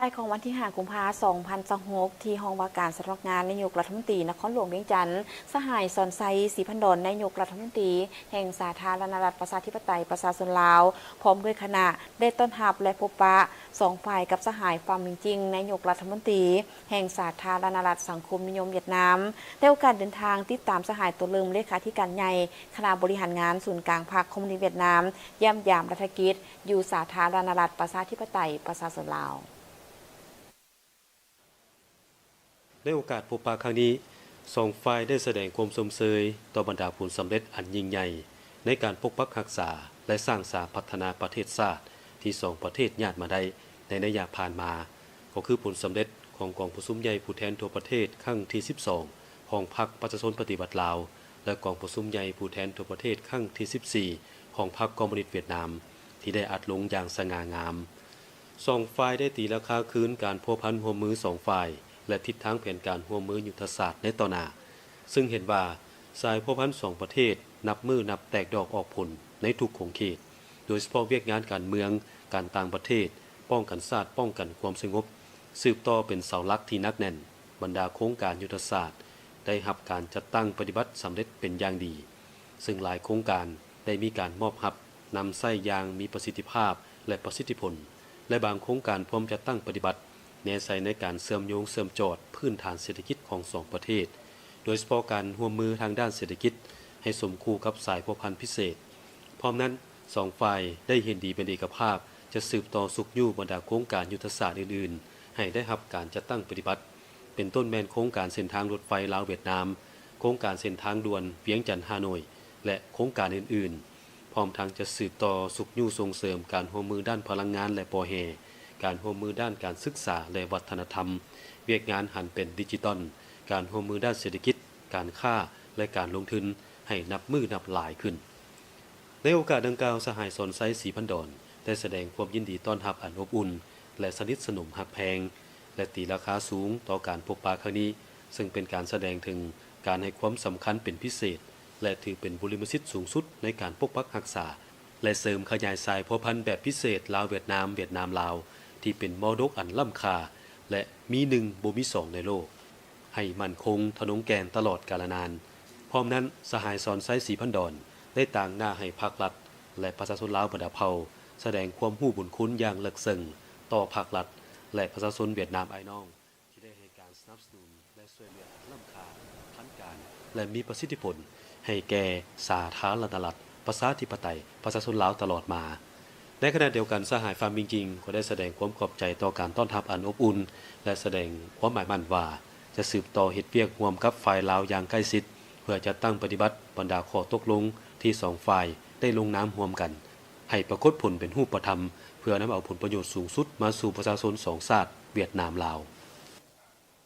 ບ່າຍຂອງວັນທີຫ້າ ກຸມພາ ສອງພັນຊາວຫົກ ທີ່ຫ້ອງວ່າການສຳນັກງານນາຍົກລັດຖະມົນຕີ ນະຄອນຫຼວງວຽງຈັນ, ສະຫາຍ ສອນໄຊ ສີພັນດອນ ນາຍົກລັດຖະມົນຕີແຫ່ງສາທາລະນະລັດປະຊາທິປະໄຕປະຊາຊົນລາວ ພ້ອມດ້ວຍຄະນະ ໄດ້ຕ້ອນຮັບ ແລະ ພົບປະສອງຝ່າຍກັບສະຫາຍ ຟາມມິງຈິງ ນາຍົກລັດຖະມົນຕີແຫ່ງສາທາລະນະລັດສັງຄົມນິຍົມຫວຽດນາມ. ໃນໂອກາດເດີນທາງຕິດຕາມສະຫາຍ ໂຕເລີມ ເລຂາທິການໃຫຍ່ຄະນະບໍລິຫານງານສູນກາງພັກຄອມມູນິດຫວຽດນາມ ຢ້ຽມຢາມລັດຖະກິດຢູ່ສາທາລະນະລັດປະຊາທິປະໄຕປະຊາຊົນລາວ. ໃນໂອກາດພົບປະຄັ້ງນີ້, ສອງຝ່າຍໄດ້ສະແດງຄວາມຊົມເຊີຍຕໍ່ບັນດາຜົນສຳເລັດອັນຍິ່ງໃຫຍ່ໃນການປົກປັກຮັກສາ ແລະ ສ້າງສາພັດທະນາປະເທດຊາດທີ່ສອງປະເທດຍາດມາໄດ້ໃນໄລຍະຜ່ານມາ, ກໍຄືຜົນສຳເລັດຂອງກອງປະຊຸມໃຫຍ່ຜູ້ແທນທົ່ວປະເທດຄັ້ງທີສິບສອງ ຂອງພັກປະຊາຊົນປະຕິວັດລາວ ແລະ ກອງປະຊຸມໃຫຍ່ຜູ້ແທນທົ່ວປະເທດຄັ້ງທີສິບສີ່ ຂອງພັກຄອມມູນິດຫວຽດນາມ ທີ່ໄດ້ອັດລົງຢ່າງສະຫງ່າງາມ. ສອງຝ່າຍໄດ້ຕີລາຄາຄືນການພົວພັນຮ່ວມມືສອງຝ່າຍ ແລະ ທິດທາງແຜນການຮ່ວມມືຍຸດທະສາດໃນຕໍ່ໜ້າ, ເຊິ່ງເຫັນວ່າສາຍພົວພັນສອງປະເທດນັບມື້ນັບແຕກດອກອອກຜົນໃນທຸກຂົງເຂດ, ໂດຍສະເພາະວຽກງານການເມືອງ, ການຕ່າງປະເທດ, ປ້ອງກັນຊາດ, ປ້ອງກັນຄວາມສະຫງົບ ສືບຕໍ່ເປັນເສົາຫຼັກທີ່ໜັກແໜ້ນ. ບັນດາໂຄງການຍຸດທະສາດໄດ້ຮັບການຈັດຕັ້ງປະຕິບັດສຳເລັດເປັນຢ່າງດີ, ເຊິ່ງຫຼາຍໂຄງການໄດ້ມີການມອບຮັບນຳໃຊ້ຢ່າງມີປະສິດທິພາບ ແລະ ປະສິດທິຜົນ, ແລະ ບາງໂຄງການພ້ອມຈັດຕັ້ງປະຕິບັດ ແນໃສ່ໃນການເຊື່ອມໂຍງເຊື່ອມຈອດພື້ນຖານເສດຖະກິດຂອງສອງປະເທດ, ໂດຍສະເພາະການຮ່ວມມືທາງດ້ານເສດຖະກິດໃຫ້ສົມຄູ່ກັບສາຍພົວພັນພິເສດ. ພ້ອມນັ້ນ, ສອງຝ່າຍໄດ້ເຫັນດີເປັນເອກະພາບ ຈະສືບຕໍ່ຊຸກຍູ້ບັນດາໂຄງການຍຸດທະສາດອື່ນໆ ໃຫ້ໄດ້ຮັບການຈັດຕັ້ງປະຕິບັດ, ເປັນຕົ້ນແມ່ນໂຄງການເສັ້ນທາງລົດໄຟລາວຫວຽດນາມ, ໂຄງການເສັ້ນທາງດ່ວນວຽງຈັນ-ຮ່າໂນ້ຍ ແລະ ໂຄງການອື່ນໆ. ພ້ອມທັງຈະສືບຕໍ່ຊຸກຍູ້ສົ່ງເສີມການຮ່ວມມືດ້ານພະລັງງານ ແລະ ບໍ່ແຮ່, ການຮ່ວມມືດ້ານການສຶກສາ ແລະ ວັດທະນະທຳ, ວຽກງານຫັນເປັນດິຈິຕອນ, ການຮ່ວມມືດ້ານເສດຖະກິດ, ການຄ້າ ແລະ ການລົງທຶນໃຫ້ນັບມື້ນັບຫຼາຍຂຶ້ນ. ໃນໂອກາດດັ່ງກ່າວ, ສະຫາຍ ສອນໄຊ ສີພັນດອນ ໄດ້ສະແດງຄວາມຍິນດີຕ້ອນຮັບອັນອົບອຸ່ນ ແລະ ສະໜິດສະໜົມຮັກແພງ ແລະ ຕີລາຄາສູງຕໍ່ການພົບປະຄັ້ງນີ້, ເຊິ່ງເປັນການສະແດງເຖິງການໃຫ້ຄວາມສຳຄັນເປັນພິເສດ ແລະ ຖືເປັນບຸລິມະສິດສູງສຸດໃນການປົກປັກຮັກສາ ແລະ ເສີມຂະຫຍາຍສາຍພົວພັນແບບພິເສດລາວ-ຫວຽດນາມ, ຫວຽດນາມ-ລາວ ທີ່ເປັນມໍລະດົກອັນລ້ຳຄ່າ ແລະ ມີໜຶ່ງບໍ່ມີສອງໃນໂລກ ໃຫ້ໝັ້ນຄົງທະນົງແກ່ນຕະຫຼອດກາລະນານ. ພ້ອມນັ້ນ, ສະຫາຍ ສອນໄຊ ສີພັນດອນ ໄດ້ຕາງໜ້າໃຫ້ພັກລັດ ແລະ ປະຊາຊົນລາວບັນດາເຜົ່າ ສະແດງຄວາມຮູ້ບຸນຄຸນຢ່າງເລິກເຊິ່ງຕໍ່ພັກລັດ ແລະ ປະຊາຊົນຫວຽດນາມອ້າຍນ້ອງ ທີ່ໄດ້ໃຫ້ການສະໜັບສະໜູນ ແລະ ຊ່ວຍເຫຼືອອັນລ້ຳຄ່າທັນການ ແລະ ມີປະສິດທິຜົນໃຫ້ແກ່ສາທາລະນະລັດ ປະຊາທິປະໄຕ ປະຊາຊົນລາວຕະຫຼອດມາ. ໃນຂະນະດຽວກັນ, ສະຫາຍ ຟາມມິງຈິງ ກໍໄດ້ສະແດງຄວາມຂອບໃຈຕໍ່ການຕ້ອນຮັບອັນອົບອຸ່ນ ແລະ ສະແດງຄວາມໝາຍໝັ້ນວ່າ ຈະສືບຕໍ່ເຮັດວຽກຮ່ວມກັບຝ່າຍລາວຢ່າງໃກ້ຊິດ ເພື່ອຈັດຕັ້ງປະຕິບັດບັນດາຂໍ້ຕົກລົງທີ່ສອງຝ່າຍໄດ້ລົງນາມຮ່ວມກັນ ໃຫ້ປາກົດຜົນເປັນຮູບປະທຳ ເພື່ອນຳເອົາຜົນປະໂຫຍດສູງສຸດມາສູ່ປະຊາຊົນສອງຊາດ ຫວຽດນາມ-ລາວ.